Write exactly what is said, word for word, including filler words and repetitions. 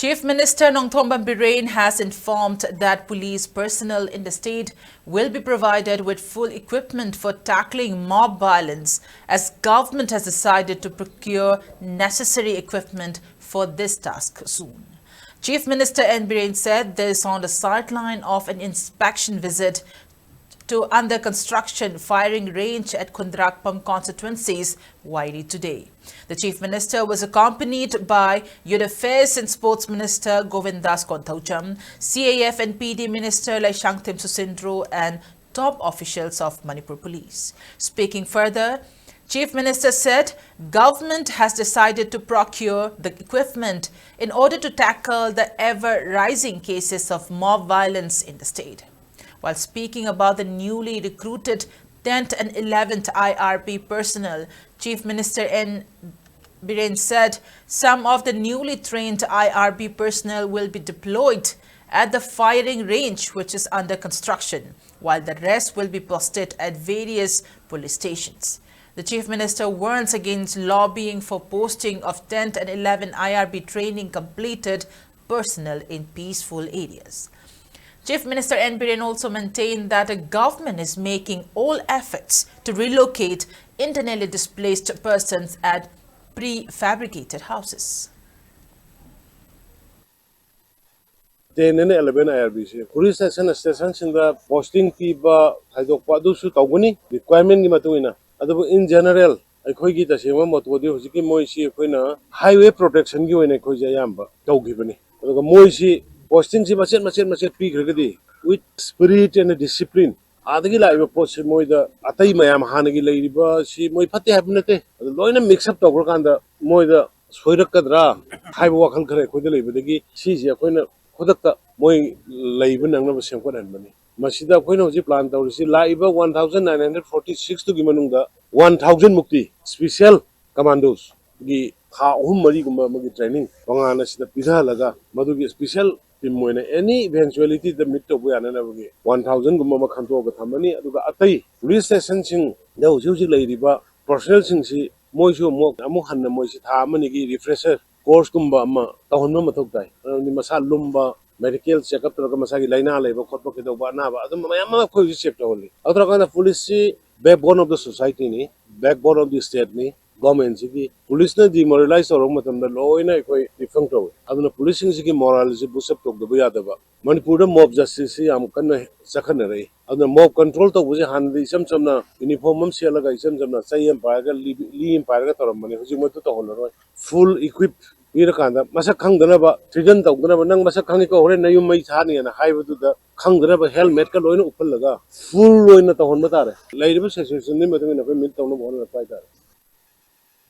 Chief Minister Nongthombam Biren has informed that police personnel in the state will be provided with full equipment for tackling mob violence, as government has decided to procure necessary equipment for this task soon. Chief Minister N Biren said this on the sideline of an inspection visit to under construction firing range at Khundrakpam constituencies, Wairee, today. The Chief Minister was accompanied by Youth Affairs and Sports Minister Govindas Konthoujam, C A F and P D Minister Leishangthem Susindro, and top officials of Manipur Police. Speaking further, Chief Minister said government has decided to procure the equipment in order to tackle the ever-rising cases of mob violence in the state. While speaking about the newly recruited tenth and eleventh I R B personnel, Chief Minister N Biren said some of the newly trained I R B personnel will be deployed at the firing range, which is under construction, while the rest will be posted at various police stations. The Chief Minister warns against lobbying for posting of tenth and eleventh I R B training completed personnel in peaceful areas. Chief Minister N Biren also maintained that the government is making all efforts to relocate internally displaced persons at prefabricated houses. ten and eleven I R B say police station, station ꯁꯤꯡꯗ posting ꯄꯤꯕ, ꯈꯥꯏꯗꯣꯛꯄ ꯑꯗꯨꯁꯨ ꯇꯧꯒꯅꯤ requirement ꯀꯤ ꯃꯇꯨꯡ ꯏꯟꯅ꯫ ꯑꯗꯨꯕꯨ in general ꯑꯩꯈꯣꯏꯒꯤ ꯇꯁꯦꯡꯕ motto ꯗꯤ ꯍꯧꯖꯤꯛꯀꯤ ꯃꯣꯏꯁꯤ ꯑꯩꯈꯣꯏꯅ highway protection ꯒꯤ ꯑꯣꯏꯅ ꯑꯩꯈꯣꯏꯁꯦ ꯑꯌꯥꯝꯕ ꯇꯧꯈꯤꯕꯅꯤ꯫ ꯑꯗꯨꯒ ꯃꯣꯏꯁꯤ posting ꯁꯤ ꯃꯆꯦꯠ ꯃꯆꯦꯠ ꯃꯆꯦꯠ ꯄꯤꯈ꯭ꯔꯒꯗꯤ with spirit and discipline ꯑꯥꯗꯒꯤ ꯂꯥꯛꯏꯕ ꯄꯣꯠꯁꯤ ꯃꯣꯏꯗ ꯑꯇꯩ ꯃꯌꯥꯝ ꯍꯥꯟꯅꯒꯤ ꯂꯩꯔꯤꯕ ꯁꯤ ꯃꯣꯏ ꯐꯠꯇꯦ ꯍꯥꯏꯕ ꯅꯠꯇꯦ, ꯑꯗꯨ ꯂꯣꯏꯅ mix up ꯇꯧꯈ꯭ꯔꯀꯥꯟꯗ ꯃꯣꯏꯗ ꯁꯣꯏꯔꯛꯀꯗ꯭ꯔꯥ ꯍꯥꯏꯕ ꯋꯥꯈꯜ ꯈꯔ ꯑꯩꯈꯣꯏꯗ ꯂꯩꯕꯗꯒꯤ ꯁꯤꯁꯦ ꯑꯩꯈꯣꯏꯅ ꯈꯨꯗꯛꯇ ꯃꯣꯏ ꯂꯩꯕ ꯅꯪꯅꯕ ꯁꯦꯝꯒꯠꯍꯟꯕꯅꯤ꯫ ꯃꯁꯤꯗ ꯑꯩꯈꯣꯏꯅ ꯍꯧꯖꯤꯛ plan ꯇꯧꯔꯤꯁꯤ ꯂꯥꯛꯏꯕ one thousand nine hundred forty six ꯇꯨꯒꯤ ꯃꯅꯨꯡꯗ one thousand ꯃꯨꯛꯇꯤ special commandos ꯒꯤ ꯊꯥ ꯑꯍꯨꯝ ꯃꯔꯤꯒꯨꯝꯕ ꯑꯃꯒꯤ training ꯇꯣꯉꯥꯟꯅ ꯁꯤꯗ ꯄꯤꯊꯍꯜꯂꯒ ꯃꯗꯨꯒꯤ special team ꯑꯣꯏꯅ any eventuality ꯗ meet ꯇꯧꯕ ꯌꯥꯅꯅꯕꯒꯤ one thousand ꯒꯨꯝꯕ ꯑꯃ ꯈꯟꯗꯣꯛꯑꯒ ꯊꯝꯃꯅꯤ꯫ ꯑꯗꯨꯒ ꯑꯇꯩ police station ꯁꯤꯡꯗ ꯍꯧꯖꯤꯛ ꯍꯧꯖꯤꯛ ꯂꯩꯔꯤꯕ personnel ꯁꯤꯡꯁꯤ ꯃꯣꯏꯁꯨ ꯑꯃꯨꯛ, ꯑꯃꯨꯛ ꯍꯟꯅ ꯃꯣꯏꯁꯤ ꯊꯥ ꯑꯃꯅꯤꯒꯤ refresher ꯀꯣꯔꯁꯀꯨꯝꯕ ꯑꯃ ꯇꯧꯍꯟꯕ ꯃꯊꯧ ꯇꯥꯏ꯫ ꯃꯔꯝꯗꯤ ꯃꯁꯥ ꯂꯨꯝꯕ, ꯃꯦꯗꯤꯀꯦꯜ ꯆꯦꯛꯑꯞ ꯇꯧꯔꯒ ꯃꯁꯥꯒꯤ ꯂꯥꯏꯅꯥ ꯂꯩꯕ ꯈꯣꯠꯄ ꯀꯩꯗꯧꯕ ꯑꯅꯥꯕ ꯑꯗꯨꯝ ꯃꯌꯥꯝ ꯑꯃ ꯑꯩꯈꯣꯏ ꯍꯧꯖꯤꯛ ꯆꯦꯛ ꯇꯧꯍꯜꯂꯤ꯫ ꯑꯗꯨ ꯇꯧꯔꯀꯥꯟꯗ ꯄꯨꯂꯤꯁꯁꯤ backbone of the society ꯅꯤ, backbone of the state ꯅꯤ꯫ ꯒꯣꯔꯃꯦꯟꯁꯤꯒꯤ ꯄꯨꯂꯤꯁꯅ ꯗꯤꯃꯣꯔꯦꯂꯥꯏꯁ ꯇꯧꯔꯛꯄ ꯃꯇꯝꯗ ꯂꯣꯏꯅ ꯑꯩꯈꯣꯏ ꯗꯤꯐꯪ ꯇꯧꯏ꯫ ꯑꯗꯨꯅ ꯄꯨꯂꯤꯁꯁꯤꯡꯁꯤꯒꯤ ꯃꯣꯔꯥꯜꯁꯤ ꯕꯨꯁ ꯑꯞ ꯇꯧꯗꯕ ꯌꯥꯗꯕ꯫ ꯃꯅꯤꯄꯨꯔꯗ ꯃꯣꯕ ꯖꯁꯇꯤꯁꯁꯤ ꯌꯥꯝ ꯀꯟꯅ ꯆꯠꯈꯠꯅꯔꯛꯏ꯫ ꯑꯗꯨꯅ ꯃꯣꯕ ꯀꯟꯇ꯭ꯔꯣꯜ ꯇꯧꯕꯁꯦ ꯍꯥꯟꯅꯗꯤ ꯏꯆꯝ ꯆꯝꯅ ꯌꯨꯅꯤꯐꯣꯔꯝ ꯑꯃ ꯁꯦꯠꯂꯒ ꯏꯆꯝ ꯆꯝꯅ ꯆꯩ ꯑꯃ ꯄꯥꯏꯔꯒ ꯂꯤ, ꯂꯤ ꯑꯃ ꯄꯥꯏꯔꯒ ꯇꯧꯔꯝꯕꯅꯤ꯫ ꯍꯧꯖꯤꯛ ꯃꯗꯨ ꯇꯧꯍꯜꯂꯔꯣꯏ꯫ ꯐꯨꯜ ꯏꯀ꯭ꯋꯤꯞ ꯄꯤꯔꯀꯥꯟꯗ ꯃꯁꯛ ꯈꯪꯗꯅꯕ, ꯊ꯭ꯔꯤꯇꯟ ꯇꯧꯗꯅꯕ, "ꯅꯪ ꯃꯁꯛ ꯈꯪꯉꯤꯀꯣ, ꯍꯣꯔꯦꯟ ꯅꯌꯨꯝ ꯃꯩ ꯊꯥꯅꯤꯅ" ꯍꯥꯏꯕꯗꯨꯗ ꯈꯪꯗꯅꯕ ꯍꯦꯜꯃꯦꯠꯀ ꯂꯣꯏꯅ ꯎꯞꯍꯜꯂꯒ ꯐꯨꯜ ꯑꯣꯏꯅ ꯇꯧꯍꯟꯕ ꯇꯥꯔꯦ꯫ ꯂꯩꯔꯤꯕ ꯁꯤꯆꯨꯋꯦꯁꯟꯗꯨꯒꯤ ꯃꯇꯨꯡ ꯏꯟꯅ ꯑꯩꯈꯣꯏ ꯃꯤꯠ ꯇꯧꯅꯕ ꯍꯣꯠꯅꯔꯛꯄ ꯍꯥꯏꯇꯥꯔꯦ꯫